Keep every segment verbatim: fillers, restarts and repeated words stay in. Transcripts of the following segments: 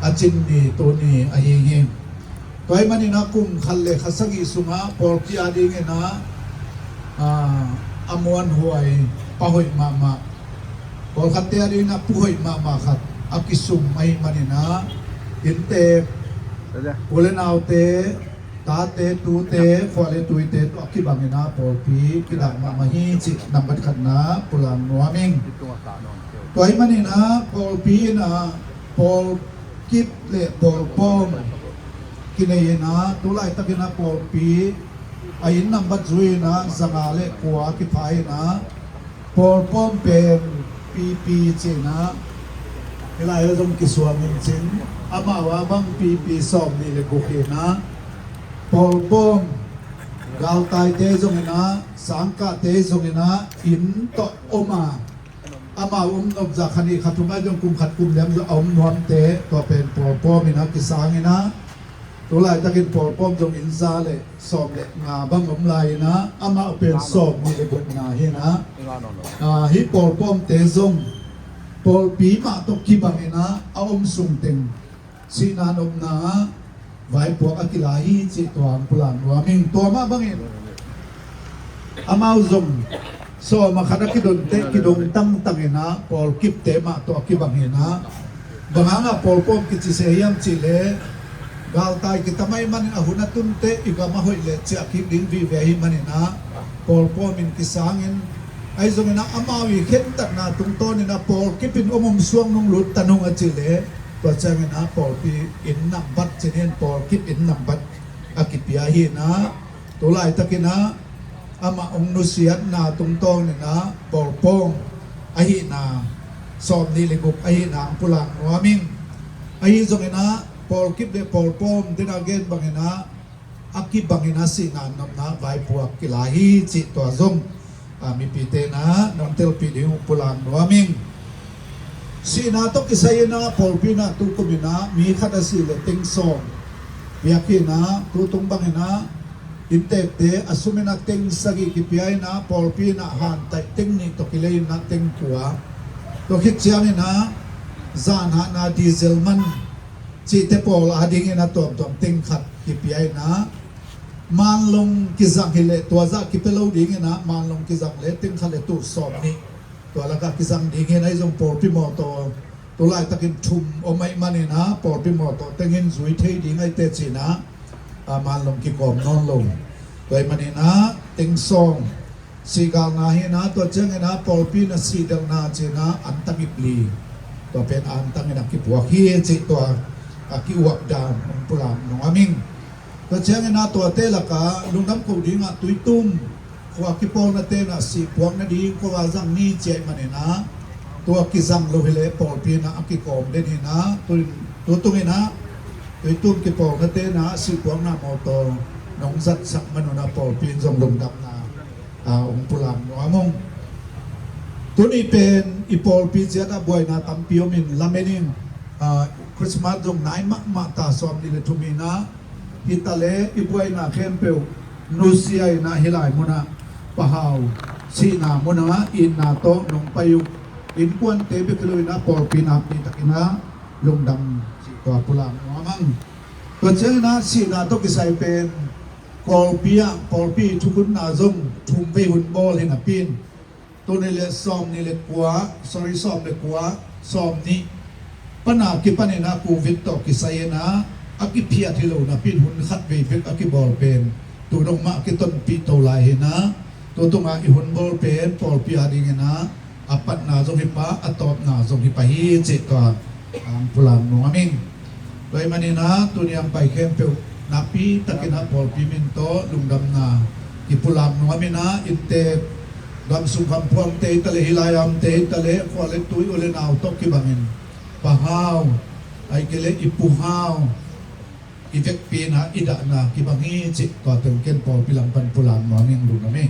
a cin ni tuni ahi hi. Tua ahih manin ah kum khat le kha sagih sungah pawlpi a dingin ah, ah, a muanhuai, pahoih mahmah, pawlkhatte a dingin ah puhoih mahmah khat a kisum ahih manin ah, innte, u le naute, tate, tute, khua le tuite tawh a kibangin ah pawlpi kidah mahmah hi cih nambat khatna pulak nuam ing. Tua ahih manin ah pawlpi in ah pawlkip le pawlpawm kinei in ah, tu laitakin ah pawlpi a inn nambat zui in ah zanga le kua kipha in ah, pawlpawm pen pipi ci in ah, hih lai ah zong kisuang in cin, amau a bang pipi sawmnih le guk hi in ah, pawlpawm, galtaite zong in ah, sangkahte zong in ah, inn tawh om a, amau om nop zah kha nih kha thum ah zong kum khat kum lem zong a om nuamte, tua pen pawlpawm in ah kisang in ah, tu laitakin pawlpawm zong inn za le sawm le nga bang om lai in ah, amau pen sawmnih le gukna hi in ah, ah, hih pawlpawmte zong pawlpi mah tawh kibang in ah a om sung teng sihna nopna ah vaipuak a kila hi cih tua hong pulak nuam ing. Tua mah bangin amau zong sawm a khat a kidon teh kidong tangtang in ah pawlkipte mah tawh a kibang hi in ah, bang hang ah pawlpawm kici se hiam cih leh, galtai kitam ahih manin a hun a tun teh i gam a hoih leh ciah kik ding vive ahih manin ah pawlpawm in kisang in, ahi zongin ah amau i khentatna tungtawn in ah pawlkip in om om suang nung lut ta nung a cih leh, tua ciangin ah pawlpi inn nambat ci-in, pawlkip inn nambat a kipia hi in ah, tu laitakin ah amah hong nusiatna tungtawn in ah pawlpawm ahihna, sawmnih le guk ahihna hong pulak nuam ing. Ahi zongin ah pawlkip le pawlpawm den a gen bangin ah a kibangin ah sihna nopna vaipuak kila hi cih tua zong, ah, mipite in ah nong telpih ding uh pulak nuam ing. Sihna tawh kisai in ah pawlpi in ah tu kum in ah mi khat a sih leh teng sawm piak hi in ah, tu tung bangin ah inntekte a sum in ah teng sagih kipia in ah, pawlpi in ah hantaih teng nih tawh kilei in ah teng kua, tua khit ciangin ah zanhahna diesel man cihte pawl a dingin ah tuamtuam teng khat kipia in ah, manlong kizang hi leh tua zah kipia lo dingin ah manlong kizang leh teng khat le tul sawmnih, tua lakah kizang ding hi in ah, ahi zong pawlpi mawtaw tu laitakin thum om ahih manin ah pawlpi mawtaw teng in zui thei ding ahi teh ci in ah, ah, manlong kikawm nawn lo. Tua ahih manin ah teng sawm sihgalna hi in ah, tua ciangin ah pawlpi in ah sihdelhna ci in ah antang ip li, tua pen antang in ah kipuak hi cih tua a ki-uap dan hong pulak nuam ing. Tua ciangin ah tuate lakah lungdam koh dingah Tuitum khua kipawlnate in ah sihpuak nading kua zang ni ci ahih manin ah, tua kizang lo hi leh pawlpi in ah a kikawm den hi in ah, tu, tu tung in ah Tuitum kipawlnate in ah sihpuakna mawtaw nong zatsak man un ah pawlpi in zong lungdamna, ah, hong pulak nuam ung. Tuni pen i pawlpi ciat ah buaina tampi om in lamen in, ah, Christmas zong nai mahmah ta, sawmnih le thum in ah, hi ta leh i buaina khempeuh nusia in ah hih lai mun ah Pa Hau sihna mun ah itna tawh nong pai uh innkuante bek hi lo in ah pawlpi nakpi takin ah lungdam cih tua pulak nuam ing. Tua ciangin ah sihna tawh kisai pen Kawlpi ah, Kawlpi thukhunna zong thum vei hun bawl hi napi in, tul nih le sawmnih le kua, sorry, sawm le kua, sawmnih pan a kipanin ah Covid tawh kisai in ah a kiphiat hi lo napi in hun khat vei bek a kibawl pen tu dong mah a kitonpih to lai hi in ah, tu tungah i hun bawl pen Kawlpi a dingin ah a patna zong hi pah, a tawpna zong hi pah hi cih tua hong pulak nuam ing. Tua ahih manin ah tuni a hong pai khempeuh nakpi takin ah Kawlpi min tawh lungdamna kipulak nuam in ah, innte, gam sung gam phuangte hi ta leh, hih lai a omte hi ta leh, khua le tui, u le nau tawh kibangin Pa Hau, ahih kei leh i Pu Hau i vekpi in ah i dahna kibang hi cih tua teng ken Kawlpi lam pan pulak nuam ing, lungdam hi.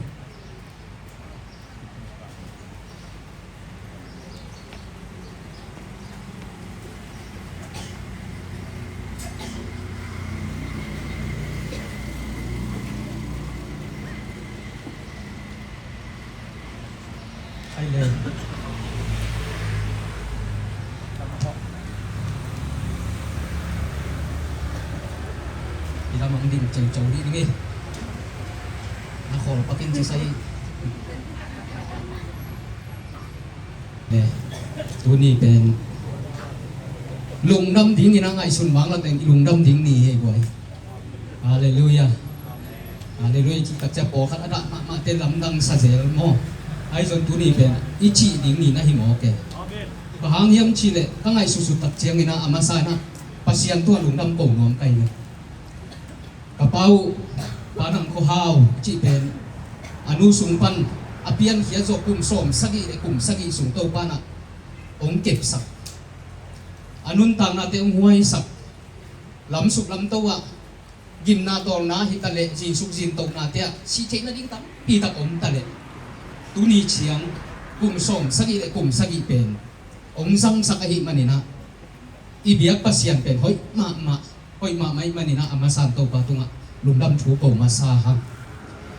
Ai le. Lamang ding ceuceu dih ding hi. Na khawl pakin ci sai. Eh, tuni pen lungdam ding ina ngaihsun mang la teng i lungdam ding ni hi buai. Halleluia. Halleluia. Ci takcia pawlkhat a dah mahmahte lamdang sazel maw? Ahi zon tuni pen i cih ding ni na hi maw ke? Bang hang hiam cihleh ka ngaihsutsut tak ciangin ah a masa in ah Pasian tungah lungdam ko nuam ka hi. Ka pa uh, Pa Nang Khua Hau cih pen a nu sung pan a piankhia zawh kum sawm sagih le kum sagih sung Topa in ah hong kepsak. A nuntaknate hong huaisak. Lamsuk lamto ah gimna tawlna hi taleh zinsuk zintohnate ah sih theih nading tampi tak om taleh tuni ciang kum sawm sagih le kum sagih pen hong zangsak ahih manin ah i biak Pasian pen hoih mahmah, hoih mahmah ahih manin ah a masa in Topa tungah lungdam thu ko masa hang.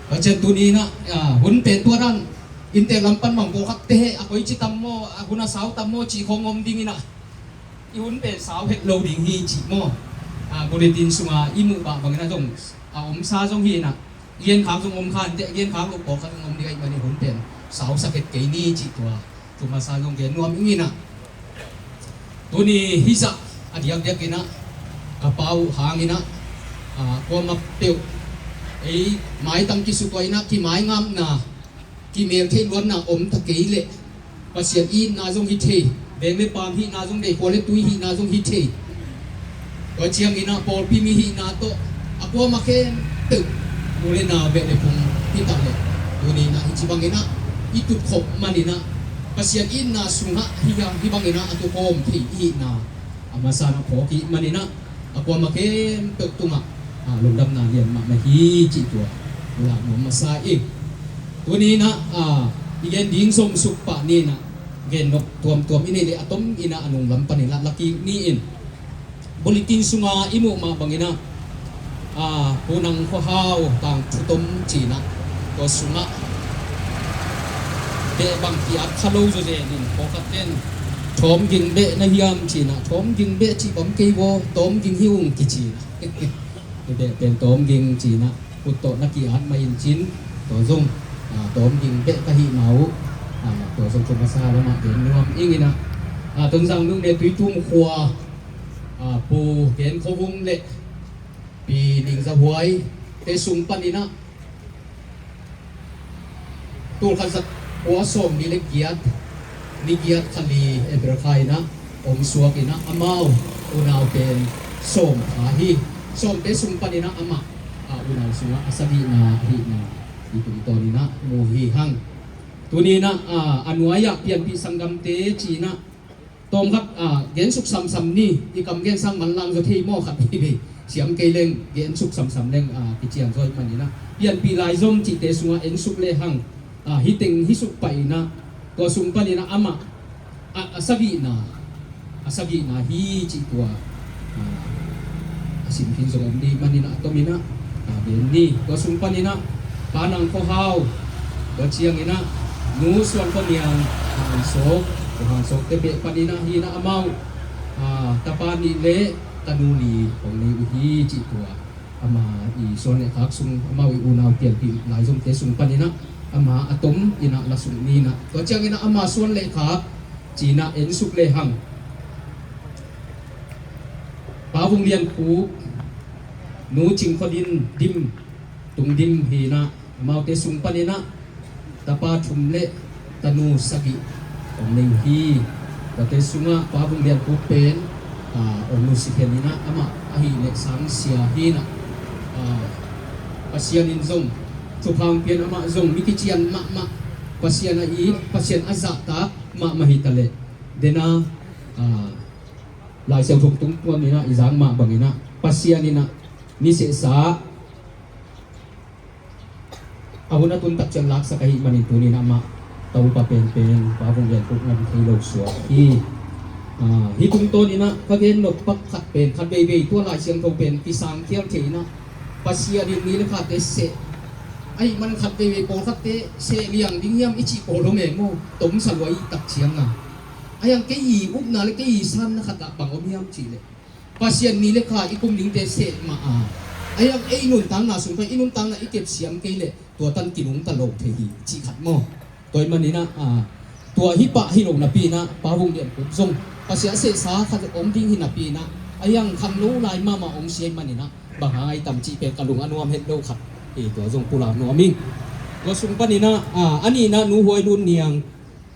Tua ciang tuni in ah, ah, hun pen tua dan innte lam pan bang pawlkhatte a koici tam maw, a hun a sau tam maw cih khawng om ding in ah i hun pen sau het lo ding hi cih maw? Ah, bulletin sunga i muh bah bangin ah zong a omsa zong hi in ah, genkhak zong om kha inteh, genkhak lo pawlkhat zong om ding ahih manin hun pen sausak het kei ni cih tua thu masa zong gen nuam ing in ah. Tuni hih zah a diakdiak in ah ka pa uh hang in ah, ah, kuamah peuh ei maitang kisutuah in ah kimaingamna, kimeltheih luatna om ta kei leh Pasian itna zong hi thei, veng le paam hihna zong nei, khua le tui hihna zong hi thei. Tua ciangin ah pawlpi mi hihna tawh a kuamah khempeuh u le nau beh le phung hi ta leh tuni in ah hih ci bangin ah i tutkhop manin ah Pasian itna sungah hih bangin ah a tukhawm thei i hihna a masa in ah phawk i hih manin ah a kuamah khempeuh tungah, ah, lungdamna lian mahmah hi cih tua lak nuam masa ing. Tuni in ah, ah, i gen ding zomsuk pah ni in ah gen nop tuamtuam i neih leh a tom in ah a nunglam panin ah la kik ni in. Bulletin sunga i muh mah bangin ah, ah, Pu Nang Khua Hau tangthu tom ci in ah tua sungah beh bang ki-at kha lo zawzen in pawlkhat ten Thawm Ging beh na hiam ci in ah, Thawm Ging beh cih bang kei baw, Tawm Ging hi ung kici in ah. Beh pen Tawm Ging ci in ah, ut tawh na ki-at mah in cin, tua zong, ah, Tawm Ging beh ka hihna uh, ah, tua zong thu masa lamah gen nuam ing in ah, ah, Tonzang Nungnetui Tum khua, ah, Pu Gen Khua Vung le Pi Ning Za Huai te sung panin ah tulkhat zakua sawmnih le giat, ni giat kha li April kha in ah om suak in ah amau unau pen sawm kha hi. Sawmte sung panin ah amah, ah, unau sungah a sagihna ahihna i tungtawn in ah mu hi hang. Tuni in ah, ah, a nuai-ah pianpih sanggamte ci in ah tawmkhat, ah, gensuk samsam ni, i kam gen sang manlang zaw thei maw khat veivei. Siam kei leng gensuk samsam leng, ah, kician zaw ahih manin ah pianpih laizom cihte sungah ensuk lehang, ah, hih teng hih suk pah in ah tua sung panin ah amah, ah, a sagihna, a sagihna hi cih tua, ah, a sim khin zong om ding manin ah a tom in ah, ah, gen ni. Tua sung panin ah Pa Nang Khua Hau, tua ciangin ah Nu Suan Khua Niang, Hang Sawk, Hang Sawk te beh panin ah hi in ah amau, ah, tapa nih le tanu li hong nei uh hi cih tua ama i suan le khak sung, amau i unau pianpih laizomte sung panin ah ama a tom in ah la suk ni in ah. Tua ciangin ah ama suan le khak ci in ah ensuk lehang Pa Vung Lian Khuk, Nu Cing Khua Din Dim, Tung Dim hi in ah amaute sung panin ah tapa thum le tanu sagih hong nei uh hi. Tuate sungah Pa Vung Lian Khuk pen, ah, hong nusia khen in ah amah ahih leh sangsia hi in ah, ah, Pasian in zong thupha hong pia in, amah zong mi kician mahmah, Pasian a it, Pasian a zahtak mahmah hi taleh, den a, ah, Lai Siangtho tung tuam in ah i zak mah bangin ah Pasian in ah mi sehsa a hun a tun tak ciang laksak ahih manin tuni in ah amah Topa penpen Pa Vung Lian Khuk ngam thei lo suak hi. Ah, hih tungtawn in ah ka gen nop pak khat pen khat veivei tua Lai Siangtho pen kisangkhial thei in ah Pasian in ni le khate seh ahih man khat veivei pawlkhatte seh liang ding hiam i cih pawl om e maw, tomsa lua i tak ciang a. Ahi hang kei i upna le kei i sanna khat ah bang om hiam cih leh Pasian ni le kha i kum dingte seh mah a, Ahi hang ei nuntakna sung pan i nuntakna i kepsiam kei leh tua tan kinungta lo thei hi cih khat maw? Tua ahih manin ah, tua hi pah hi lo napi in ah Pa Vung Lian Khup zong Pasian a sehsa khat om ding hi napi in ah, ahi hang khangno lai mahmah hong si ahih manin ah bang hang ahi tam cih pen ka lung a nuam het lo khat hi. Tua zong pulak nuam ing. Tua sung panin ah, a nihna Nu Huai Lun Niang,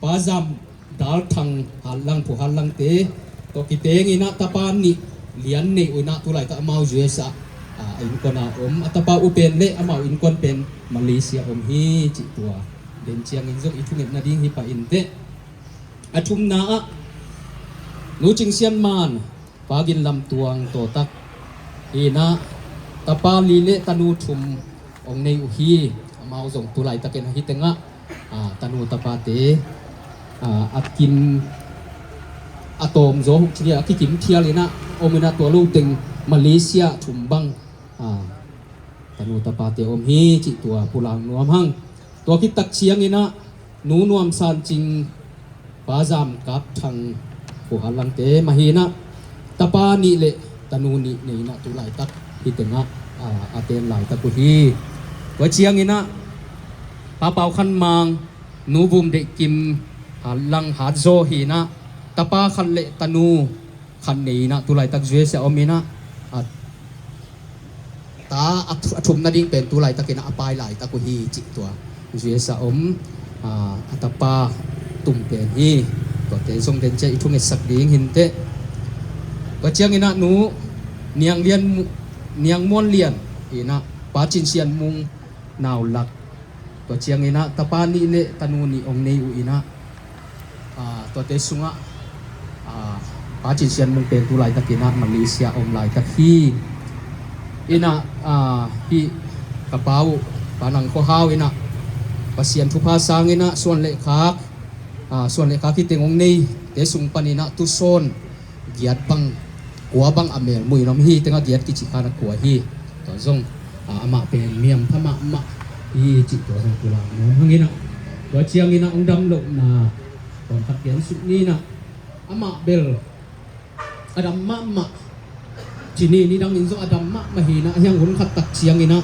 Pa Zam Dal Thang Hat Lang, Pu Hat Langte tawh kiteng in ah tapa nih lian nei uh in ah tu laitak amau U S A a innkuan a om, a tapa uh pen le amau innkuan pen Malaysia om hi cih tua den ciangin zong i thungetna ding hi pah inteh. A thumna ah Nu Cing Sian Man, Pa Gin Lam Tuang tawh tak hi in ah tapa li le tanu thum hong nei uh hi. Amau zong tu laitakin ahi tengah, ah, tanu tapate, ah, a kim a tawm zaw uh cih a kikim thial in ah om in ah tua lo teng Malaysia thum bang, ah, tanu tapate om hi cih tua pulak nuam hang. Tua khit tak ciangin ah Nu Nuam San Cing, Pa Zam Kap Thang, Pu Hat Langte mah hi in ah tapa nih le tanu nih nei in ah tu laitak hi tengah, ah, a ten laitak uh hi. Tua ciangin ah Pa Pau Khan Mang, Nu Vum Deih Kim, Hat Lang Hat Zaw hi in ah tapa khat le tanu khat nei in ah tu laitak U S A om in ah, a ta a thu-, a thumna ding pen tu laitakin ah a pai laitak uh hi cih tua U S A om, ah, a tapa tum pen hi. Tuate zong den ciang i thungetsak ding hi inteh. Tua ciangin ah Nu Niang Lian Mu-, Niang Muan Lian in ah Pa Cin Sian Mung, Nau Lak, tua ciangin ah tapa nih le tanu nih hong nei uh in ah, ah, tuate sungah, ah, Pa Cin Sian Mung pen tu laitakin ah Malaysia om laitak hi. In ah, ah, hih ka pa uh, Pa Nang Khua Hau in ah Pasian thupha sangin ah suan le khak, ah, suan le khak hi teng hong neite sung panin ah tusawn giat bang, kua bang a mel muh in om hi. Tengah giat kici khan a kua hi. Tua zong, ah, amah pen miam pha mahmah hi cih tua zong pulak nuam hang in ah. Tua ciangin ah hong dam lohna tawm khat gen suk ni in ah, amah bel a dam mahmah. Cini ni dangin zong a dam mahmah hi in ah, ahi hang hun khat tak ciangin ah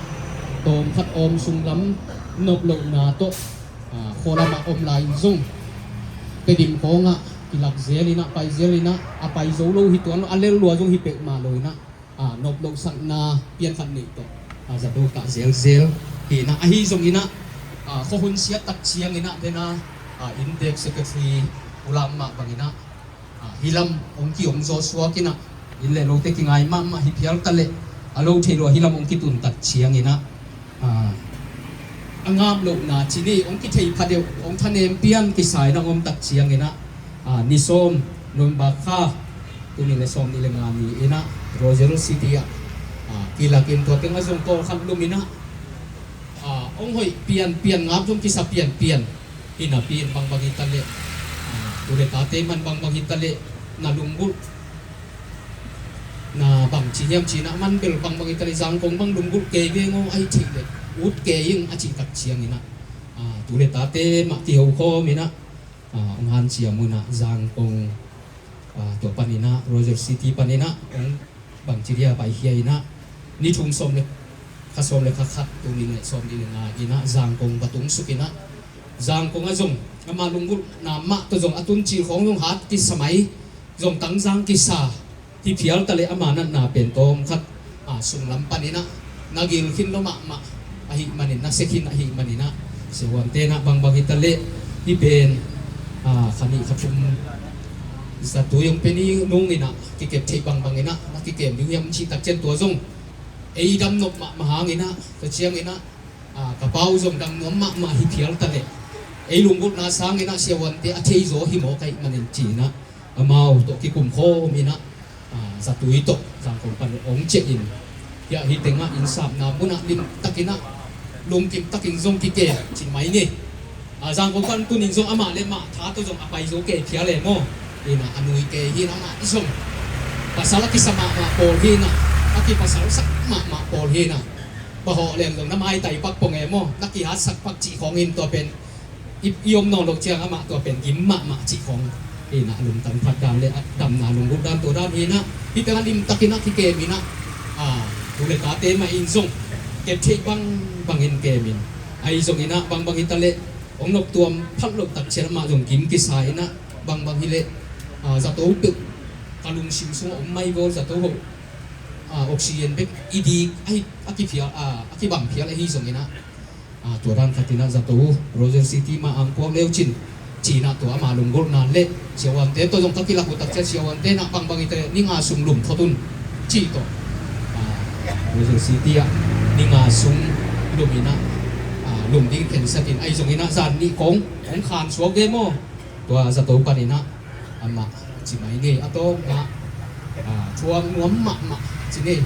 tawm khat awm sung lam nop lohna tawh, ah, khua lamah om lai in zong Tedim khawngah kilak zel in ah, pai zel in ah, a pai zo lo hi tuan lo, a lel lua zong hi peuhmah lo in ah, ah, nop lohsakna pian khat neih tawh, ah, zato kah zelzel hi in ah. Ahi zongin ah, ah, khua hun siat tak ciangin ah den a, ah, Intek Secretary pulak mah bangin ah, ah, hih lam hong ki-om zaw suak in ah, inn le lote kingai mahmah hi phial ta leh, a lo thei lua hih lam hong kitun tak ciangin ah, ah, a ngap lohna cini hong kithei phadeuh, hong thanem pian kisa in ah hong om tak ciangin ah, ah, ni sawm November kha, tuni le sawm nih le nga ni in ah Royal City ah, ah, kilakin tua teng ah zong tawlkhat lum in ah, ah, hong hoih pianpian, ngap zong kisa pianpian. Hi napi in bangbang hi ta leh, ah, tu le tate man bangbang hi ta leh, na lunggulh na bangci hiam ci in ah, man bel bangbang hi ta leh, Zangkong bang lunggulh kei veng aw, ahi thei leh ut kei ing a cih tak ciangin ah, ah, tu le tate mah kiho khawm in ah, ah, hong hanciam un ah Zangkong, ah, tua panin ah Royal City panin ah hong bangci dia paikhia in ah, ni thum sawm le kha, sawm le kha khat, tuni le sawm nih le nga in ah Zangkong va tung suk in ah, Zangkong ah zong ama lunggulhna mah tawh zong a tun cil khawng zong hat kisa mai, zong tangzang kisa hi phial ta leh ama natna pen tawm khat, ah, sunglam panin ah na gil khin lo mahmah ahih manin, na se khin ahih manin ah, siavuante in ah bangbang hi ta leh, hih pen, ah, kha nih kha thum zatui hong pia ni nung in ah kikep theih bangbang in ah na kikem ding hiam cih tak ciang tua zong ei dam nop mahmah hangin ah, tua ciangin ah, ah, ka pa uh zong dam nuam mahmah hi phial ta leh, ei lunggulhna sangin ah siavuante a thei zaw hi mawk ahih manin ci in ah, amau tawh kikum khawm in ah, ah, zatui tawh Zangkong pan hong ciah in, hiah hih tengah innsapna munah limtakin ah lungkim takin zong kikem cin mai ni. Ah, Zangkong pan tunin zong amah le mah tha tawh zong a pai zo kei phial e maw. In ah a nui kei hi in ah amah zong pasal a kisa mahmah pawl hi in ah, a kipasal sak mahmah pawl hi in ah, pahawh leng zong na maitai pak pong e maw, na kihatsak pak cih khawng in tua pen i, i om nawn loh ciang amah tua pen gim mahmah cih khawng hi in ah, a lungtang phat dan le a damna lunggulh dan tua dan hi in ah, hih tengah limtakin ah kikem in ah, ah, Tu le tate mah in zong kep theih bangbang in kem in, ahi zongin ah bangbang hi ta leh hong noptuam phat loh tak ciang amah zong gim kisa in ah, bangbang hi leh zato peuh ka lungsim sungah om mai vaw, zato ho oxygen bek i dik ahi, a kiphial, a kibang phial ahi zongin ah, tua dan khat in ah zato Roger City mah ang kuak leu cin, ci-in ah tua ama lunggulhna le siavuante tawh zong ka kilak uh tak ciang siavuante in ah bangbang hi ta leh ni nga sung lum phot un ci tawh, Roger City ah ni nga sung lum in ah, lum ding khensat in, ahi zongin ah zan nih kong hong khan suak ve maw. Tua zato panin ah amah ci mai ni, a tawpna thuak nuam mahmah ci ni.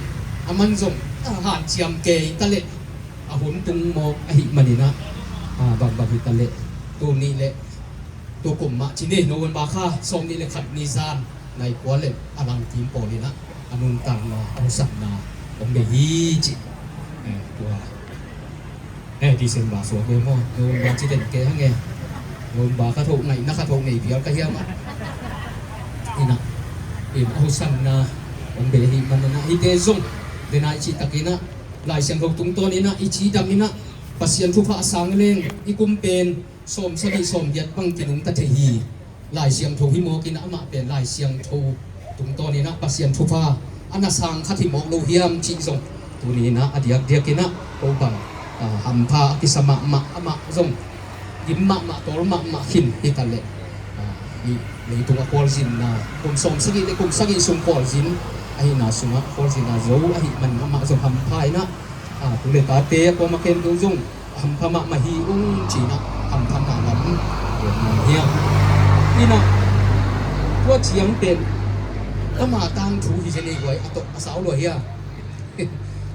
Aman zong hanciam kei ta leh a hun tung mawk ahih manin ah, bangbang hi ta leh tu nih le tu kum mah ci ni, November kha sawm nih le khat ni zan nai kua le a lang kim pawl in ah a nuntakna, a hosakna hong bei hi ci. Tua December suak ve maw, November ci den kei hang e. November kha tho ngaihna kha tho nei phial ka hiam ah. In ah, in a hosakna hong bei ahih manin ah hihte zong den a i cih takin ah Lai Siangtho tungtawn in ah i cidam in ah Pasian thupha a sang leng i kum pen sawm sagih sawm giat bang kinungta thei hi. Lai Siangtho hi mawk in ah amah pen Lai Siangtho tungtawn in ah Pasian thupha a na sang khat hi mawk lo hiam cih zong tuni in ah a diakdiak in ah ko bang hampha a kisa mahmah, amah zong gim mahmah, tawl mahmah khin hi ta leh, leitung a khualzinna kum sawm sagih le kum sagih sung khualzin ahihna sungah khualzinna zo ahih manin amah zong hampha in ah tu le tate a kuama khempeuh zong hampha mahmah hi ung ci-in ah hamphatna lam gen nuam hi a. In ah tua ciang pen ama tangthu hi zia nei guai a tawh a sau lua hi a.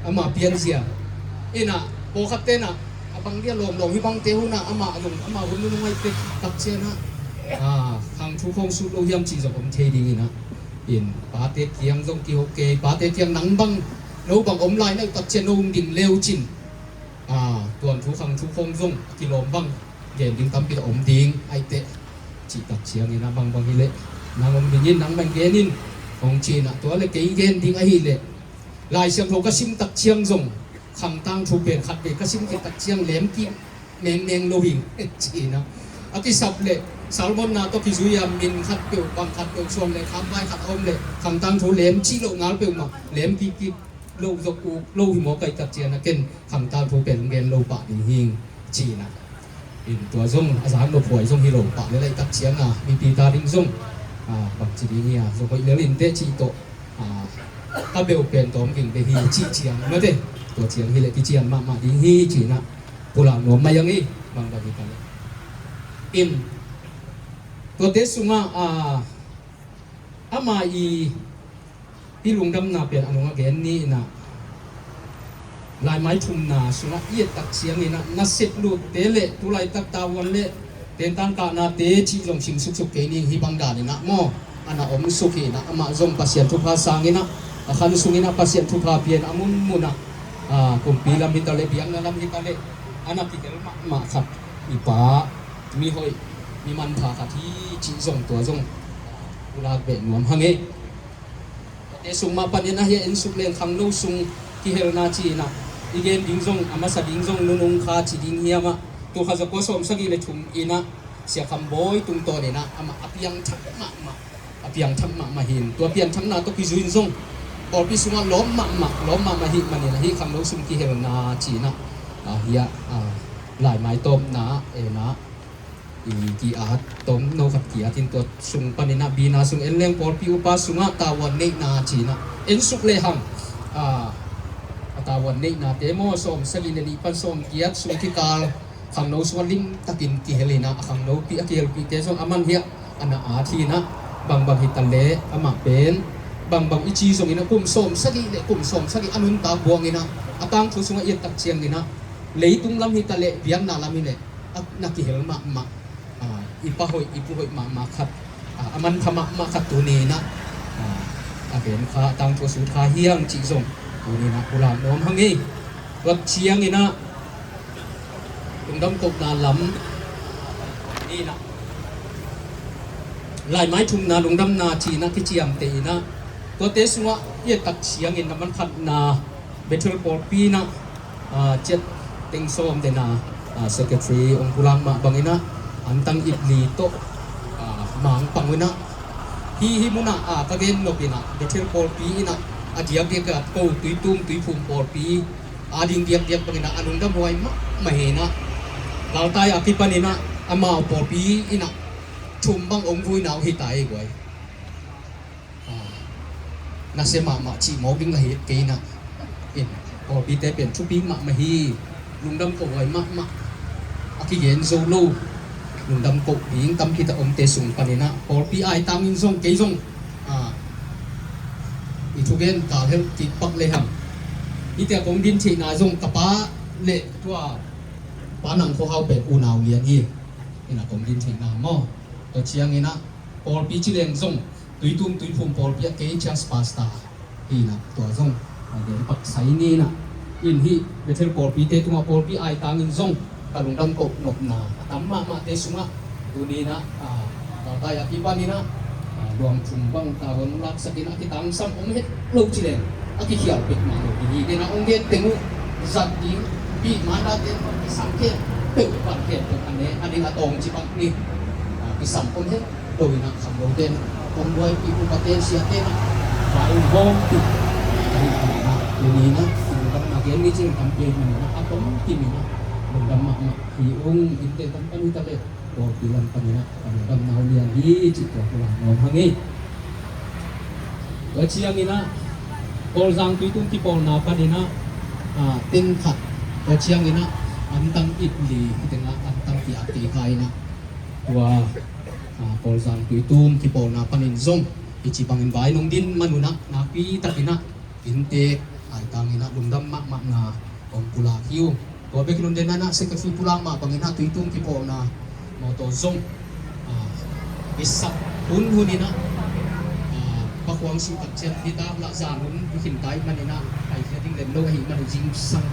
Ama pianzia in ah pawlkhatte in ah a bang dia lawmlawm hi bangte hun ah amah zong ama hun nunung ahi pek tak ciang ah khang thu khawng sut lo hiam cih zong om thei ding in ah, in pate kiang zong kiho kei, pate kiang nang bang no bang om lai na uh tak ciang no hong ding leu cin tuan thu khang thu khawng zong kilawm bang gen ding tampi tawh om ding ahi teh cih tak ciangin ah bangbang hi leh nang om ding in nang bang gen in hong ci-in ah tua le kei gen ding ahih leh Lai Siangtho ka sim tak ciang zong khang tangthu pen khat vei ka sim kik tak ciang lem kik mengmeng lo hi ci-in ah a kisap leh Salmon na tawh kizui a min khat peuh bang khat peuh suan leh kham vai khat a om leh khang tangthu lem cih loh ngal peuhmah lem kik kik loh zok uk lo hi mawk ahi tak ciang ah ken khang tangthu pen gen lo pah ding hi ci-in ah, in tua zong a zak nophuai zong hi lo pah lel ahi tak ciang ah mipi ta ding zong bang ci ding hi a, zong hoih lel in teh cih tawh ka beuh pen tawm ging bek hi cih ciang mate. Tua ciang hi leh kician mahmah ding hi ci-in ah pulak nuam mai ang hi. Bangbang hi ta leh in tuate sungah ama i hih lungdamna pen a nungah gen ni in ah, laimai thumna sungah i et tak ciangin ah nasep lutte le tu laitak tavuan le tentang kahnate cih zong sim suksuk kei ni, hih bang danin ah maw a na om suk hi in ah amah zong Pasian thupha sangin ah a khan sungin ah Pasian thupha pian a munmun ah kumpi lam hi ta leh biakna lam hi ta leh a na kihel mahmah khat i pa mi hoih mi manpha khat hi cih zong tua zong pulak beh nuam hang e. Tuate sung mah panin ahi a, en suk leng khangno sung kihelna ci-in ah i gen ding zong a masa ding zong nunung kha ci ding hiam ah, tu kha zakua sawm sagih le thum in ah Sia Kham Bawi tungtawn in ah amah a piangthak mahmah, a piangthak mahmah hi in tua pianthakna tawh kizui in zong pawlpi sungah lawm mahmah, lawm mahmah hih manin ahi khangno sung kihelna ci-in ah ahi a, laimai tawpna en ah i ki-at, tomno khat ki-at in tua sung panin ah bina sung en leng pawlpi upa sungah tavuan neihna ci-in ah en suk lehang a tavuan neihnate maw sawm sagih le nih pan sawm giat sung kikal khangno sungah limtakin kihel in ah a khangnopi a kihelpihte zong a man hiah a na at hi in ah bangbang hi ta leh amah pen bangbang i ci zongin ah kum sawm sagih le kum sawm sagih a nuntak buang in ah a tangthu sungah i et tak ciangin ah leitung lam hi ta leh biakna lam hi leh a na kihel mahmah, i pa hoih i pu hoih mahmah khat, a manpha mahmah khat tuni in ah a gen kha a tangthu a sut kha hiang cih zong tuni in ah pulak nuam hang hi. Tua ciangin ah lungdam kohna lam ni in ah laimai thumna lungdamna ci-in ah kiciamteh in ah tuate sungah i et tak ciangin na man khatna Bethel pawlpi in ah, ah, ciat teng sawm den a, ah, secretary hong pulak mah bangin ah, antang ip li tawh, ah, Mang Pang in ah, hih, hih mun ah, ah, ka gen nop in ah, Bethel pawlpi in ah, a diakdiak a ko Tuitum Tuiphum pawlpi a ding diakdiak bangin ah, a lungdam huai mahmah hi in ah, Laltai a kipan in ah, amau pawlpi in ah, thum bang hong vui na uh hi ta hi guai. Ah, nasia mahmah cih mawk ding la hi kei in ah. In, pawlpite pen thupi mahmah hi. Lungdam koh huai mahmah. A kigen zo lo. Lungdam koh ding tampi tak omte sung panin ah, pawlpi aitang in zong kei zong, ah, i thugen kal helh kik pak lehang, hihte a kong din theihna zong ka pa le tua Pa Nang Khua Hau pen unau lian hi. In a kong din theihna maw. Tua ciangin ah, pawlpi ci leng zong Tuitum Tuiphum pawlpi ah kei church pastor hi in ah, tua zong a gen pak sai ni in ah. In hih Bethel pawlpite tungah pawlpi aitang in zong ka lungdam koh nopna a tam mahmahte sungah tuni in ah, ah, Laltai a kipan in ah, ah, luang thum bang ta hon laksak in a kitangsam om het lo ci leng a kikhial pek mah lo hi. Hi den a hong gen teng uh zat ding pi manda ten kisam khempeuh pan khempeuh a ne a ding a tawng ci bang ni. Ah, kisam om het lo in ah, kham lote in ah, kong buaipih upate in, siate in ah, vai hong hawmpi. Ahi in ah, tuni in ah, lungdamna gen ni cih tampi ahih manin ah, a tomkim in ah, lungdam mahmah hi ung. Innte kam pan hi ta leh, pawlpi lam pan in ah, ka lungdamna uh lian hi cih tua ka lak nuam hang hi. Tua ciangin ah, Kawlzang Tuitum kipawlna panin ah, ah, teng khat, tua ciangin ah, antang ip li, teng ah antang kiat kei kha in ah, tua, ah, Kawlzang Tuitum kipawlna panin zong, i ci bangin vai nong din man un ah, nakpi takin ah, innte aitang in ah lungdam mahmahna hong pulak hi uh. Tua bek hi lo in ah, secretary pulak mah bangin ah Tuitum kipawlna mawtaw zong, ah, i sak hunhun in ah, ah, pakhuang sih tak ciang hi ta lah, zan hun i khin ta ahih manin ah, paikhia ding lem lo ahih manin zingsang,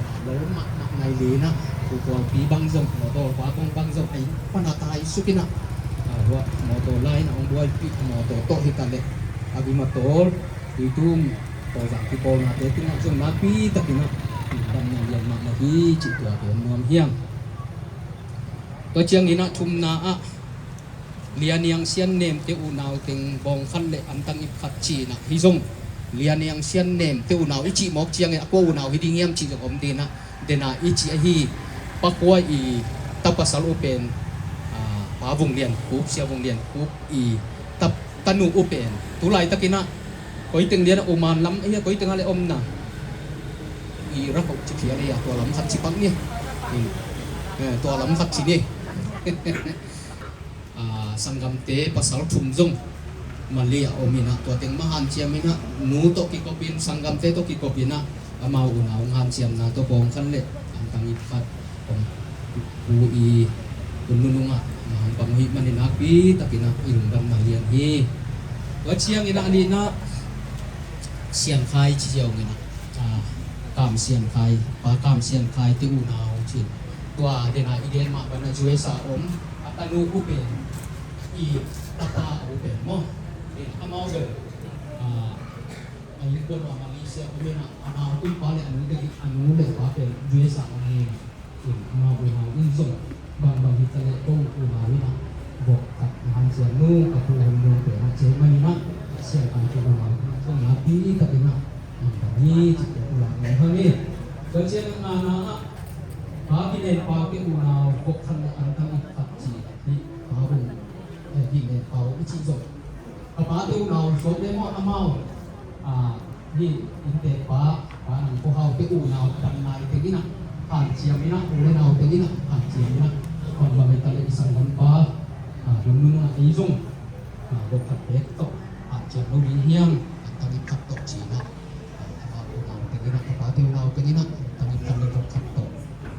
ah, lo mahmah nai li in ah, pu pawlpi bang zong, mawtaw pa kong bang zong, a inn pan a tai suk in ah, ah, tua mawtaw la in ah hong buaipih, mawtaw tawh hi ta leh, a gim a tawl Tuitum Kawlzang kipawlnate tungah zong nakpi takin ah lungdamna lian mahmah hi cih tua gen nuam hi hang. Tua ciangin ah thumna ah Lia Niang Sian Nemte unau teng bawng khat le antang ip khat ci in ah, hih zong Lia Niang Sian Nemte unau i cih mawk ciangin a kua unau hi ding hiam cih zong om ding in ah, den a i cih ahi, Pa Khua i ta pasal uh pen, ah, Pa Vung Lian Khup, Sia Vung Lian Khup i ta, tanu uh pen tu laitakin ah koi teng lian ah, Oman lam ahi a, koi teng ah le omna, Iraq ci phial ahi a, tua lam khat ci pak ni. Eh, tua lam khat ci ni. Ah, sanggamte pasal thum zong Mali ah om in ah, tua teng mah hanciam in ah, nu tawh kikop in, sanggamte tawh kikop in ah, amau unau hanciamna tawh bawng khat le antang ip khat hong pu i hun nunung ah, ah, bang uh hih manin nakpi takin ah i lungdamna lian hi. Tua ciangin ah a nihna Sian Khai ci ziau in ah, ah, Kam Sian Khai, Pa Kam Sian Khaite unau ci. Tua den a i gen mah bang a U S A om a tanu uh pen, i tapa uh pen maw, amau bel, ah, a innkuan uh a Malaysia om in ah, amau tuipa le a nu le, a nu le pa pen U S A om in ah, in amau unau in zong bangbang hi ta leh ko unau in ah, vok khat hanciam nu ka pu hong muang pen ah ci ahih manin ah, Sian Khaite unau in ah zong nakpi takin ah, in ka ni ci tua ka lak nuam hang hi. Tua ciang a ngana ah, Pa Gin Len Pau te unau vok khat le antang ip khat ci, hih Pa Bung, eh, Gin Len Pau i cih zong, ka pate unau sawm le maw amau, ah, hih innte pa, Pa Nang Khua Hau te unau dang nai teng in ah hanciam in ah, u le nau teng in ah hanciam in ah, bangbang hi ta leh i sanggampa, ah, hun nunung ah ei zong, ah, vok khat bek tawh hanciam lo ding hiam, antang ip khat tawh ci in ah, ah, amau unau teng in ah, ka pate unau teng in ah antang ip khat le vok khat tawh,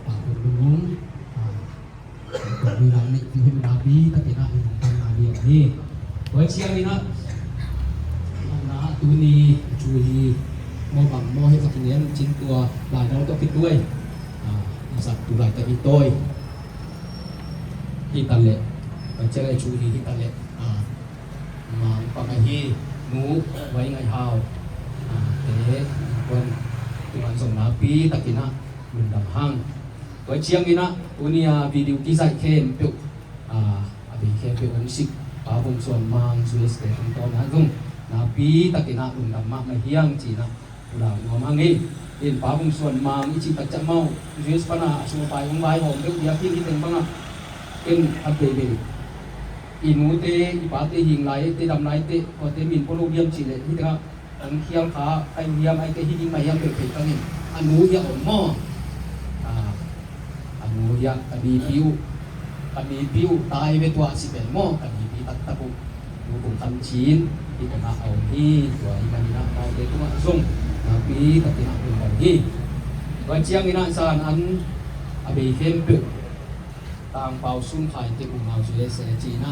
ah, hun nunung, ah, Tua hi lang nih, tua hi nakpi takin ah i lungdamna lian hi. Tua ciangin ah, na tuni, thu hi, maw bang maw hi ka kingen cin tua, lai dang tawh kituai. Ah, i zat tu lai tawh i tawi. Hi ta leh, tua ciang i thu hi, hi ta leh. Ah, Mang Pang ahi, Nu Vai Ngai Hau, ah, te, innkuan, Pi takin ah lungdam hang. Tua ciangin ah tuni a video kizaih khempeuh, a, a bei khempeuh hong sik Pa Bung Suan Mang U S te tungtawn ah zong nakpi takin ah lungdam mahmah hi hang ci-in ah pulak nuam hang hi. In Pa Bung Suan Mang i cih tak ciang amau U S pan a sum a pai hong vaihawm deuh biakinn hi teng bang ah, in a bei bei i nute i pate hing lai te, dam lai te, tuate min pua lo diam cih leh hi teng ah, an khial kha, ai hiam, ai te hi ding mah hiam, peuh peuh tangin a nu hi a om maw? A, a nu hi a, ka nipi uh, ka nipi uh tai ve tua a si pen maw, ka nipi taktak uh. Nu Kung Khan Cin hi teng ah a om hi, tua hi manin ah amaute tungah zong nakpi takin ah lungdam hi. Tua ciangin ah zan an a bei khempeuh Tang Pau Sun Khai te unau ci le se ci-in ah,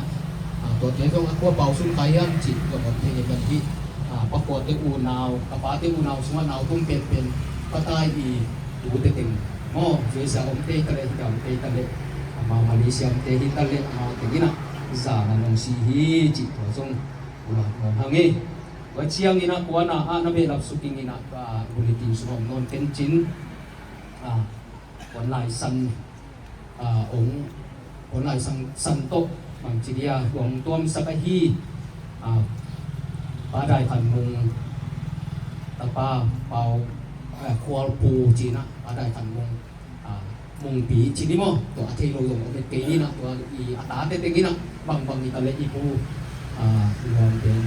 a, tuate zong a kua Pau Sun Khai hiam cih zong om thei hi. A, pa kuate unau, ka pate unau sungah nau tum penpen Pa Tai i tute teng maw, U S a omte hi ta leh, hih a omte hi ta leh, amau Malaysia omte hi ta leh, amau teng in ah zan an hong si hi cih tua zong pulak nuam hang hi. Tua ciangin ah kuana ah na behlap suk ing in ah, a, bulletin sungah om nawn ken cin, a, kuan lai san a, ong, ong lai sang, sang tawh bangci dia ong tuamsak ahi, a, Pa Dai Khan Mung tapa Pau, a, Khual Pu ci-in ah, Pa Dai Khan Mung, a, Mungpi ci ni maw, tua a thei lo zong om et kei ni-in ah, tua i a tate teng in ah bangbang hi ta leh i pu, a, i nuam pen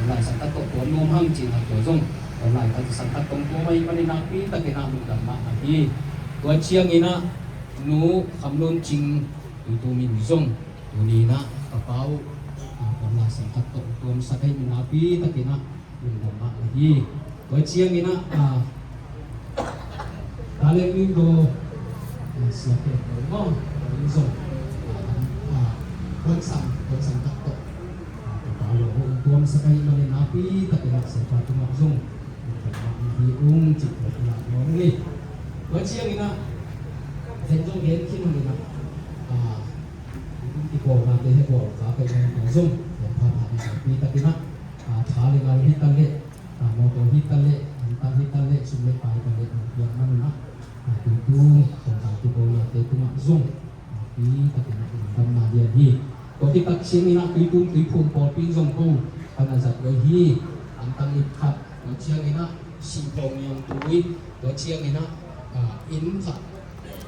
ong lai sang tak tawh tuam nuam hang ci-in ah tua zong ong lai tak sang tak tawh tuam ahih manin nakpi takin ah lungdam mahmah hi. Tua ciangin ah Nu Kham Lun Cing Tuitum in zong tuni-in ah ka pa uh, a, ong lai sang tak tawh tuamsak ahih manin nakpi takin ah lungdam mahmah hi. Tua ciangin ah, a, Talent Window, a, Sia Pen Lo maw, tua in zong, a, a, ong sang, ong sang tak tawh, a, ka pa uh ong tuamsak ahih manin nakpi takin ah Sia Pa tungah zong lungdam mahmah hi ung cih tua pulak nuam ing. Tua ciangin ah zen zong gen khin ung in ah, a, i kipawlnate he bawl ka pai nang tua zong tua pha pha nakpi takin ah, a, tha le ngal hi ta leh, a, mawtaw hi ta leh, antang hi ta leh, sum le pai hi ta leh, a, piak man in ah, a, tuitum kongkhak kipawlnate tungah zong nakpi takin ah lungdamna lian hi. Tua khit tak ciangin ah Tuitum Tuiphum pawlpi in zong ko pan a zat uh hi. Antang ip khat, tua ciangin ah Sihphawng Niangtui, tua ciangin ah, a, inn khat,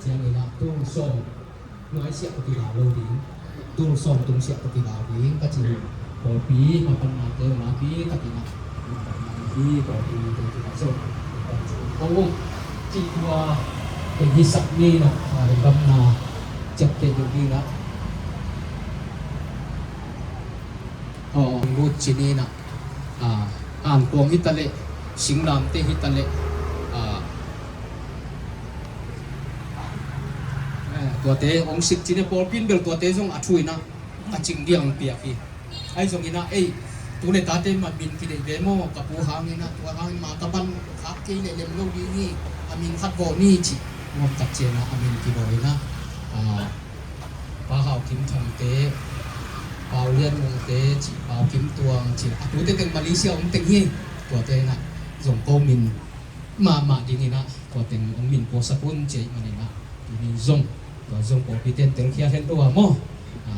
ciangin ah tul sawm nuai siah tawh kila lo ding, tul sawm tung siah tawh kila ding ka ci hi. Pawlpi mapan mate uh nakpi takin ah hi, pawlpi mite tungah zong ko uh cih tua teng hisak ni in ah, a, lungdamna ciapteh ding in ah, aw, lut ci ni in ah, a, ankuang hi ta leh, singlamteh hi ta leh, a, eh, tuate ong sik ci ni, pawlpi in bel tuate zong a thu in ah a cing ding ong piak hi. Ahi zongin ah, ei, tu le tate mah min kideih ve maw, ka pu hangin ah, tua hangin mah ka ban khak kei leh lem lo ding hi, a min khat vawh ni cih nuam tak ciangin ah a min kidawi in ah, a, Pa Hau Kim Thangte, Pau Lian Mungte cih, Pau Kim Tuang cih, a tute teng Malaysia om teng hi. Tuate in ah zong ko min mahmah ding in ah tua teng ong min puaksak un ci ahih manin ah, tuni zong tua zong pawlpite in telkhial hen lo a maw. A,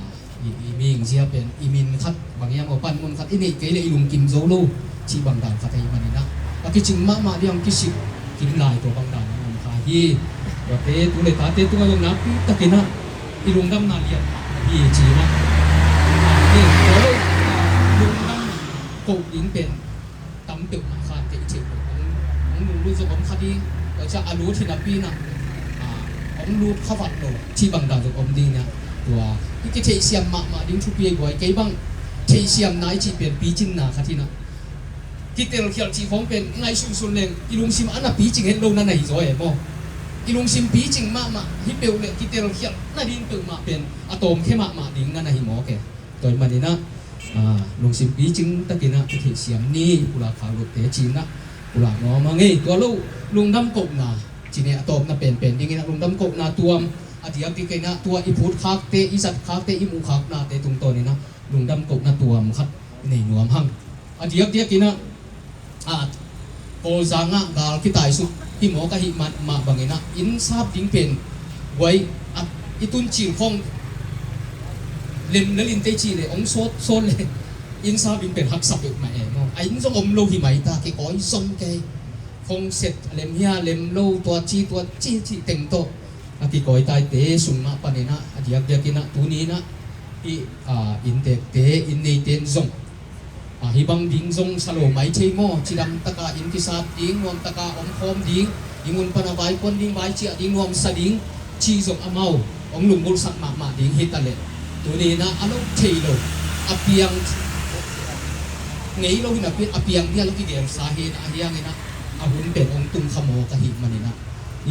i, i mihing zia pen i min khat bang hiam aw, panmun khat i neih kei leh i lungkim zo lo cih bang dan khat ahih manin ah, a kicing mahmah ding a kisik kim lai tua bang dan a om kha hi. Tuate tu le tate tungah zong nakpi takin ah i lungdamna lian hi ci-in ah, a, tua lo, a, lungdam koh ding pen tam peuhmah khan kei i theih loh hong, hong lunglut zong om kha ding. Tua ciang a lut hi napi in ah, a, hong lut kha vat lo cih bang dan zong om ding in ah, tua i kitheihsiam mahmah ding thupi ahi buai. Kei bang theihsiamna i cih pen picinna khat hi in ah, kitelkhialh cih khawng pen ngaihsunsun leng i lungsim a na picing het lo na na hi zaw e maw. I lungsim picing mahmah hi peuh leh kitelkhialh nading peuhmah pen a tawmkhia mahmah ding na na hi mawk e. Tua ahih manin ah, a, lungsim picing takin ah kitheihsiam ni, pulak khak lote ci-in ah pulak nuam hang ei. Tua lo, lungdam kohna ci ni, a tawpna penpen dingin ah lungdam kohna tuam, a diakdiakin ah tua i phutkhakte, i zatkhakte, i muhkhaknate tungtawnin ah lungdam kohna tuam khat i nei nuam hang. A diakdiakin ah, a, Kawlzang ah gal kitaisuk hi maw ka hih mah, mah bangin ah inn sap ding pen guai a i tun cil khong lem lel in tei cih leh hong sawt sawt leh inn sap ding pen haksa peuhmah e maw. A inn zong om lo hi mai ta, kikawi zong kei khong set a lem hia lem lo tua ci tua ci cih teng tawh a kikawi taite sung mah panin ah a diakdiakin ah tuni in ah i, a, inntekte, inn neite in zong, a, hih bang ding zong sa lo mai thei maw, cidam taka inn kisap ding, nuam taka omkhawm ding, inn mun pana vaikuan ding, vaiciah ding, nuamsa ding cih zong amau hong lunggulhsak mahmah ding hi ta leh, tuni in ah a lo thei lo, a piang ngei lo hi napi in a piang ding a lo kigelsa hi in ah, a hiang in ah a hun pen hong tung kha maw ka hih manin ah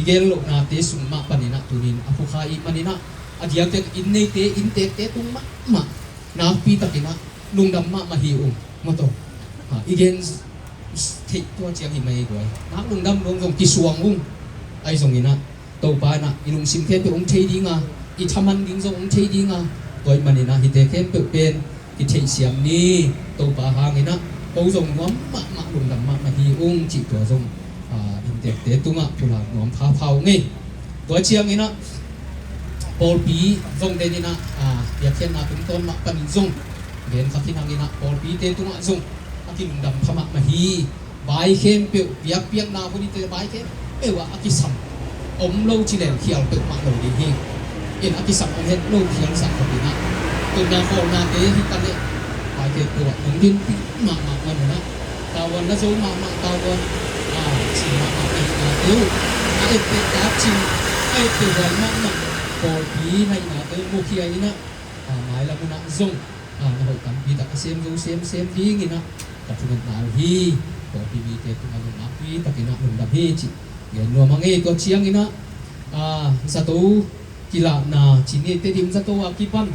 i gel lohnate sung mah panin ah tuni in a phukha i hih manin ah a diakdiak inn neite, inntekte tung mahmah nakpi takin ah lungdam mahmah hi ung. Maw taw, ha, i gen theih tua ciang hi mai guai. Nak lungdam dong zong kisuang ung. Ahi zongin ah Topa in ah i lungsim khempeuh hong thei ding a, i thaman ding zong hong thei ding a, tua ahih manin ah hihte khempeuh pen kitheihsiam ni. Topa hangin ah ko zong nuam mahmah, lungdam mahmah hi ung cih tua zong, a, inntekte tungah pulak nuam phapha ung ei. Tua ciangin ah pawlpi zong den in ah, a, biakhiatna tungtawn mah panin zong gen kha khin hangin ah pawlpite tungah zong a kilungdam pha mahmah hi. Vai khempeuh, biakpiakna hun i te vai khempeuh ah a kisam om lo ci leng khial peuhmah lo ding hi. In a kisam om het lo khial zah khat in ah, tutna khawlnate hi ta leh vai khempeuh ah hong dinpih mahmah man un ah, tavuan na zo mahmah, tavuan, a, cin mahmah na hih nate uh, a etteh tak cin, a etteh huai mahmah pawlpi na hih nate uh mukhia in ah, a, mailam un ah zong, a, na hoih tampi tak a sem zo semsem dingin ah ka thungetna uh hi. Pawlpi mite tungah zong nakpi takin ah lungdam hi cih gen nuam ing ei. Tua ciangin ah, a, zato kilahna ci ni, Tedim zato a kipan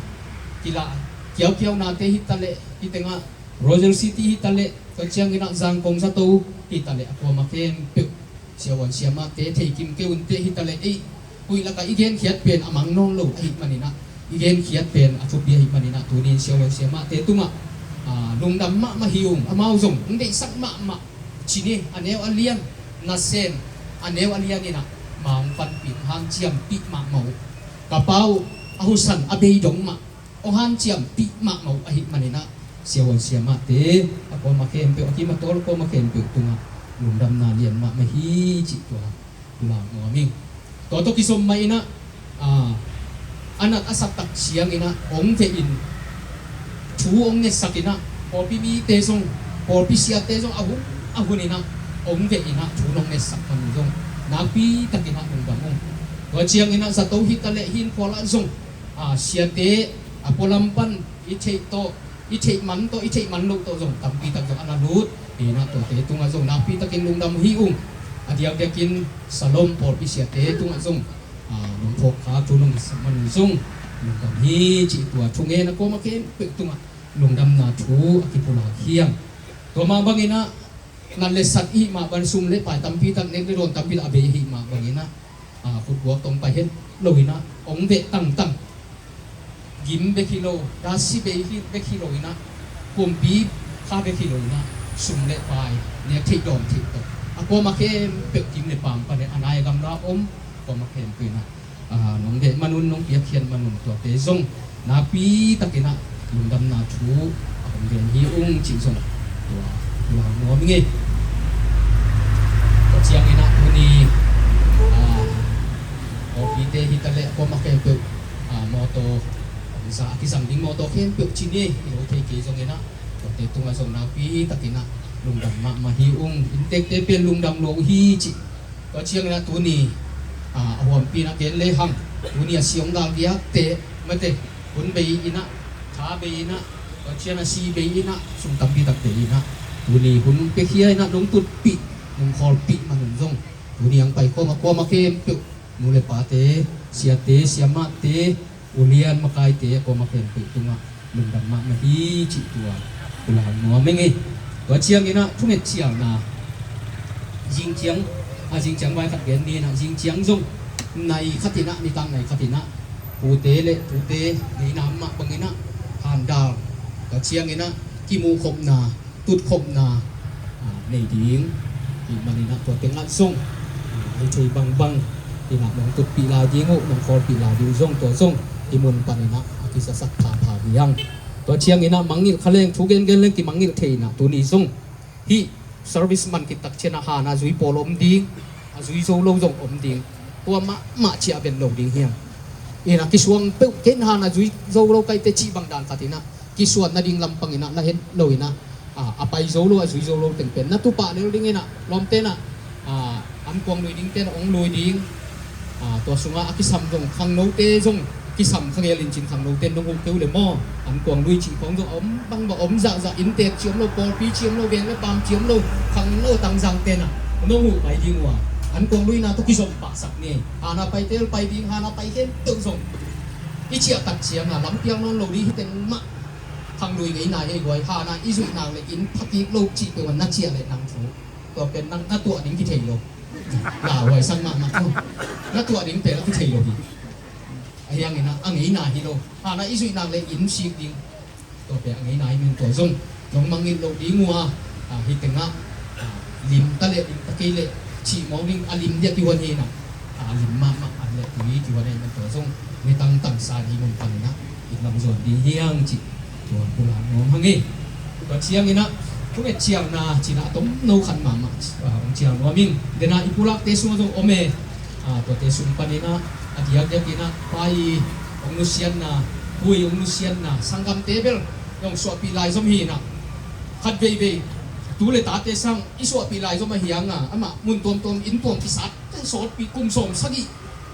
kilah kiaukiaunate hi ta leh, hih tengah Royal City hi ta leh, tua ciangin ah Zangkong zato hi ta leh, a kuama khempeuh siavuan siamahte thei kim kei un teh, hi ta leh ei huih lakah i genkhiat pen a mang nawn lo ahih manin ah, i genkhiat pen a thupi ahih manin ah tuni in siavuan siamahte tungah, a, lungdam mahmah hi ung. Amau zong hong deihsak mahmah ci ni, a neu a lian, nasem a neu a lian in ah ma hong panpih, hanciampih mahmah uh. Ka pa uh a husan a bei dong mah hong hanciampih mahmah uh ahih manin ah siavuan siamahte a kuama khempeuh, a kim a tawl a kuama khempeuh tungah lungdamna lian mahmah hi cih tua lak nuam ing. Tua tawh kizom mah in ah, a, a nat a sak tak ciangin ah hong veh in, thu hong ngetsak in ah, pawlpi mite zong, pawlpi siate zong a hun a hun in ah hong veh in ah thu hong ngetsak man un zong nakpi takin ah lungdam ung. Tua ciangin ah zato hi ta leh hih khual ah zong, a, siate a pualam pan i theih tawh, i theih man tawh, i theih man loh tawh zong tampi tak zong a na lut hi in ah, tuate tungah zong nakpi takin lungdam hi ung. A diakdiakin Salom pawlpi siate tungah zong, a, lungphawk kha thu nong sak man un zong lungdam hi cih tua thungen a kuama khempeuh tungah lungdamna thu a kipulak hi ung. Tua mah bangin ah nat le sat i hih mah bangin, sum le pai tampi tak, nek le dawn tampi tak a bei i hih mah bangin ah, a, khutguak tawh pai het lo in ah hong veh tangtang, gim bek hi lo, dasi bei hi bek hi lo in ah, pumpi kha bek hi lo in ah, sum le pai, nek theih dawn theih tawh a kuama khempeuh kim le pam pan a nai a gamla om kuama khempeuh in ah, a, nong veh man un, nong piakkhiat man un, tuate zong nakpi takin ah lungdamna thu a hong gen hi ung cih zong tua, tua nuam ing ei. Tua ciangin ah tuni, a, pawlpite hi ta leh a kuama khempeuh, a, mawtaw hong za a kizang ding mawtaw khempeuh ci ni ei, i lo thei kei zongin ah tuate tungah zong nakpi takin ah lungdam mahmah hi ung. Inntekte pen lungdam lua uh hi cih. Tua ciangin ah tuni, a, a huampi in ah gen lehang, tuni a si hong gal diakte, mate, hun bei in ah, tha bei in ah, tua ciang a si bei in ah, sum tampi tak bei in ah, tuni hun piakhia in ah nong tutpih, nong khawlpih man un zong, tuni hong paikhawm a kuama khempeuh, nu le pate, siate, siamahte, ulian makaite a kuama khempeuh tungah lungdam mahmah hi cih tua pulak nuam ing ei. Tua ciangin ah thunget cialna, zingciang, a, zingciang vai khat gen ni in ah, zingciang zong nai khat in ah, nitak nai khat in ah, pute le tute ngeina mah bangin ah, handal, tua ciangin ah kimuhkhopna, tutkhopna, a, nei ding Ih maninah tua tengah zong a hi thei bangbang inah nong tutpih lai ding uh, nong khawlpih lai ding uh zong, tua zong i mun paninah a kisasak phapha hi hang. Tua cianginah mangngilh kha leng, thu gengen leng kimangngilh thei inah tuni zong hih service man khit tak cianah hana zui pawl om ding, a zui zo lo zong om ding. Tua mahmah ciah vet lo ding hiam? Inah kisuang peuh ken hana zui zo lo kaite cih bang dan khatinah kisuan nading lampang inah na het lo inah a, a pai zo lo, a zui zo lo teng pen na tupah lel ding inah lawmte inah a, an kuang lui ding ten hong lui ding. A, tua sungah a kisam zong khangnote zong kisam kha ngel in cin khangnote nong huh keu le maw, an kuang lui cih khawng zong a om bangbang om zahzah, inntek ci om lo, pawlpi ci om lo, veng le paam ci om lo, khangno tangzangte inah nong huh pai ding uh a, an kuang luina tawh kizom pahsak ni. Hana paite pai ding, hana pai khempeuh zong i ciah tak cianga lampiang nawn lo ding hi teng mah. Khang lui ngeina hi guai, hana i zuihnak le inn thakik lo cih peuh na ciah le nang thu tua pen nang na tuah ding kithei lo. Lauhuai sang mahmah tu na tuah ding pen a kithei lo hi. A hiangin a ngeina hi lo. Hana i zuihnak le inn sik ding tua pen a ngeina hi, min tua zong nong mangngilh lo ding uh a, a, hi tengah a, lim ta le lim ta kei le cih mawk ding a lim dia kihuan hi na. A, lim mahmah an le tui kihuan hi, min tua zong ni tangtang san hi mun paninah in lam zuan ding hiang cih tua pulak nuam hang hi. Tua cianginah thunget ciangna cinah a tomno khat mahmah a, hong ciang nuam ing. Dena i pulakte sungah zong om e. A, tuate sung paninah a diakdiakinah pa i hong nusiatna, pu i hong nusiatna, sanggamte bel hong suahpih laizom hinah. Khat veivei tu le tate sang i suahpih laizom a hianga amah mun tuamtuam inn tuam kisat sawtpih kum sawm sagih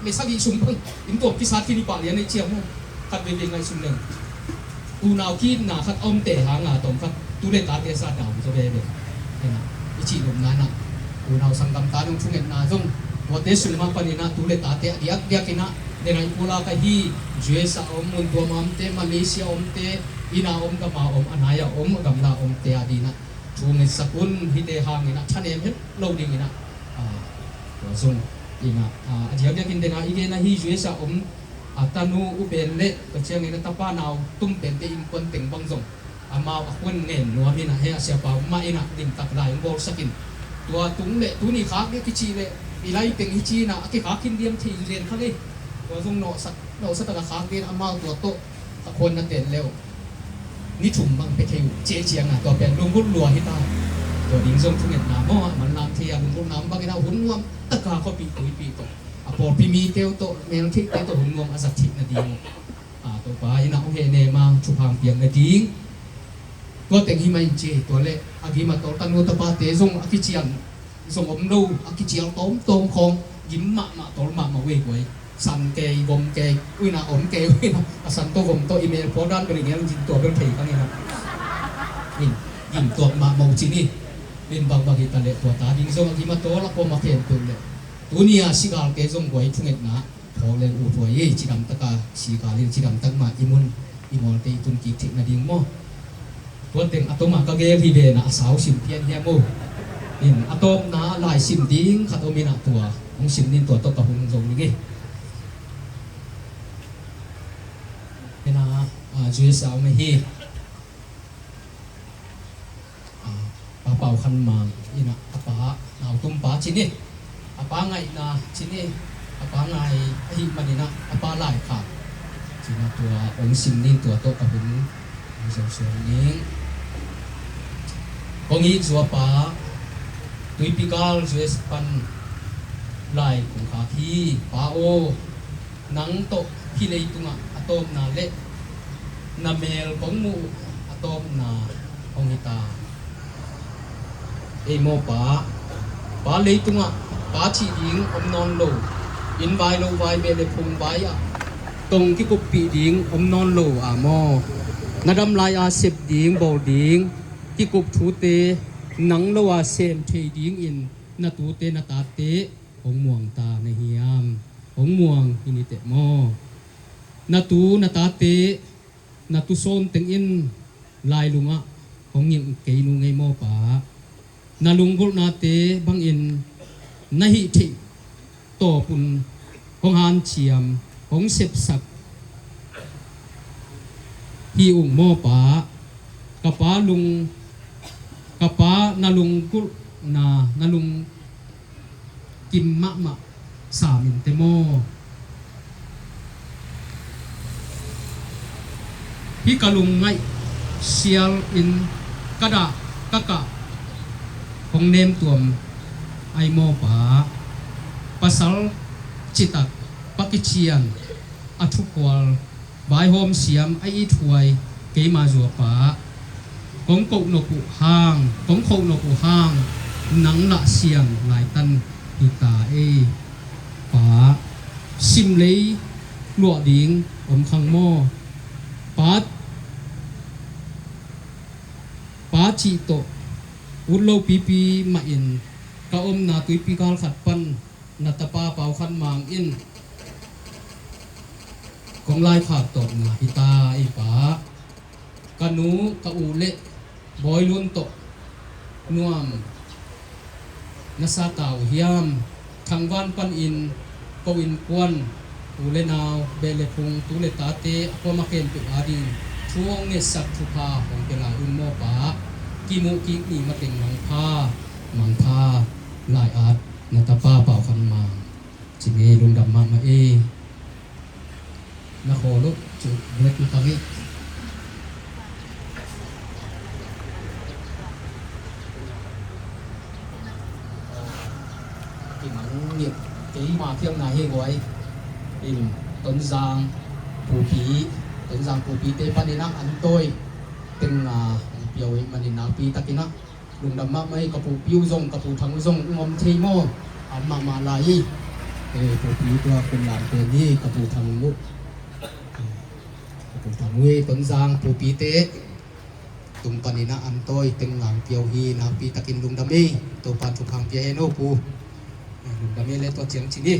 le sagih sung bang inn tuam kisat khin i pah lian ei ciam uh. Khat veivei ngaihsun leng unau kihna khat a omte hanga tawm khat tu le tate sa dau zaw veve. Ena i cih lomna inah unau sanggamta nong thungetna zong tuate sungah paninah tu le tate a diakdiakinah dena i pulak ahi, U S A om, mun tuam a omte, Malaysia omte, ina om, gama om, a nai-a om, a gamla omte a dinah thungetsak un. Hite hanginah thanem het lo dinginah a, tua zong inah a, a diakdiakin dena i gen ahi, U S A om a tanu u pen le tua ciangin a tapa nau tum pente innkuan teng bang zong amau a kuan ngen nuam inah he a siapa mah inah limtak lai hong bawlsakin tua tung le tuni khak ding kici le i lai teng hi ci inah a kikhak khin diam thei zen kha ngei. Tua zong nawhsak nawhsak taka khak ding amau tua tawh a kuan na ten leu ni thum bang pe thei uh ceh cianga tua pen lunggulh lua hi ta. Tua ding zong thungetna maw a manlam thei a lunggulhna om bangin a hun nuam taka khuapih tuipih tawh a pawlpi mite uh tawh meltheihte tawh hun nuam a zat theih nading uh a, Topa inah hong hehnem a thupha piak nading. Tua teng hi mah in ci, tua le a gim a tawl tanu tapate zong a kician zong om lo, a kicial tawmtawm khawng gim mahmah tawl mahmah uh ei guai. San kei, gom kei, uina om kei, uina a san tawh gom tawh i mel pawl dan bel i ngel zin tua bel thei kang inah in gim tuak mahmah uh ci ni. Min bangbang hi ta le tua ta ding zong a gim a tawl a pom a khen tua le tuni a sigalte zong guai thungetna phawk leng uh tua i cidam taka sigal in cidam tak mah i mun i mualte i tun kik theih nading maw? Tua teng a toma ka gel hi ve na a sau sim pian hiam uh? In a tawpna lai sim ding khat om inah tua hong sim nin tua tawh ka hun zo ning e. Ena a, U S A om ahi. A, Pa Pau Khan Mang inah a pa nautumpa ci ni. A pa ngaihna ci ni. A pa ngai ahih maninah a pa laikhak ci na tua hong sim ning tua tawh ka hun hong zo suan ning. Kong it zuapa tuipi gal U S pan lai kong khak hi. Pa aw, nang tawh hih leitungah a tawpna le na mel kong muh a tawpna hong hi ta. Ei maw Pa, Pa leitungah pa cih ding om nawn lo, inn vai lo vai beh le phung vai ah tong kikuppih ding om nawn lo a maw? Na dam lai a sep ding bawl ding kikup thute nang lo a sem thei dingin na tute na tate hong muang ta na hiam? Hong muang hi ni teh maw? Na tu na tate na tusawn tengin lailungah hong ngilh kei nung ei maw Pa? Na lunggulhnate bangin na hih theih tawpun hong hanciam hong sepsak hi ung maw Pa? Ka pa lung ka pa na lunggulh Na na lung kim mahmah sam in te maw? Hih ka lungngaih sial in ka dah ka kah hong nemtuam ai maw pa? Pasal citak pa kician a thukhual vaihawm siam a ithuai keima zuapa kong koh nop uh hang, kong khoh nop uh hang nang lah siam laitan hi ta ei. Pa, simlei luah ding om khang maw? Pa, pa cih tawh ut lo pipi mah in ka omna tuipi kal khat pan na tapa Pau Khan Mang in kong laikhak tawpna hi ta ei pa. Ka nu ka u le Bawi Lun tawh nuam na sa ta uh hiam? Thangvan panin ko innkuan u le nau, beh le phung, tu le tate a kuama khempeuh ading thu hong ngetsak thupha hong pia lai un maw pa. Kimuh kik ni mateng mangpha, mangpha lai at na tapa Pau Khan Mang. Ci ni, lungdam mahmah ei. Na khawl uh cu bek na tang ei. Kimang ngiat keima khialhna hi guai. In Tonzang pupi, Tonzang pupite panin ah an tawi teng nga pio ei manin nakpi takin ah lungdam mahmah ei. Ka pupi uh zong, ka pu Thang uh zong ung om thei maw? A mahmah lai ei. Eh, pupi tua kun lam pen hi ka pu Thang uh. Eh, ka pu Thang uh ei, Tonzang pupite tung panin ah an tawi teng ngang pio hi. Nakpi takin lungdam ei. Topan thupha pia hen aw pu. Eh, lungdam ei le tua ciang ci ni.